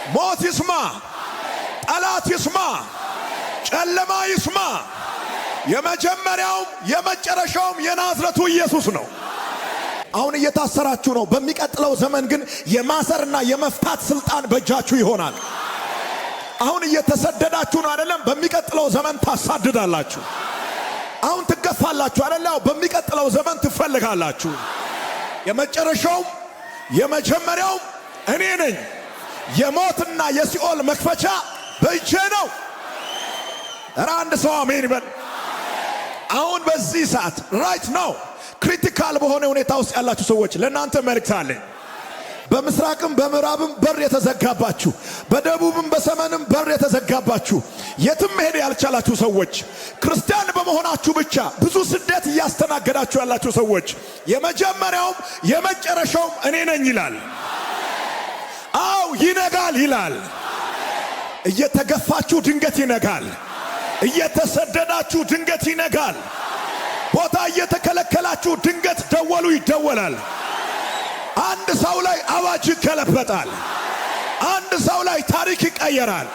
ሞት ይስማ፣ ጠላት ይስማ፣ ጨለማ ይስማ። የመጀመሪያውም የመጨረሻውም የናዝረቱ ኢየሱስ ነው። አሁን እየታሰራችሁ ነው። በሚቀጥለው ዘመን ግን የማሰርና የመፍታት ስልጣን በእጃችሁ ይሆናል። አሁን እየተሰደዳችሁ ነው አይደለም? በሚቀጥለው ዘመን ታሳድዳላችሁ። አሁን ትገፋላችሁ አይደለም? በሚቀጥለው ዘመን ትፈልጋላችሁ። የመጨረሻውም የመጀመሪያውም እኔ ነኝ። የሞትና የሲኦል መክፈቻ በእጄ ነው። ኧረ አንድ ሰው አሜን ይበል። አሁን በዚህ ሰዓት right now critical በሆነ ሁኔታ ውስጥ ያላችሁ ሰዎች፣ ለእናንተ መልእክት አለኝ። በምስራቅም በምዕራብም በር የተዘጋባችሁ፣ በደቡብም በሰሜንም በር የተዘጋባችሁ፣ የትም መሄድ ያልቻላችሁ ሰዎች፣ ክርስቲያን በመሆናችሁ ብቻ ብዙ ስደት እያስተናገዳችሁ ያላችሁ ሰዎች፣ የመጀመሪያውም የመጨረሻውም እኔ ነኝ ይላል። አው ይነጋል ይላል። እየተገፋችሁ ድንገት ይነጋል። እየተሰደዳችሁ ድንገት ይነጋል። ቦታ እየተከለከላችሁ ድንገት ደወሉ ይደወላል። አንድ ሰው ላይ አዋጅ ይገለበጣል። አንድ ሰው ላይ ታሪክ ይቀየራል።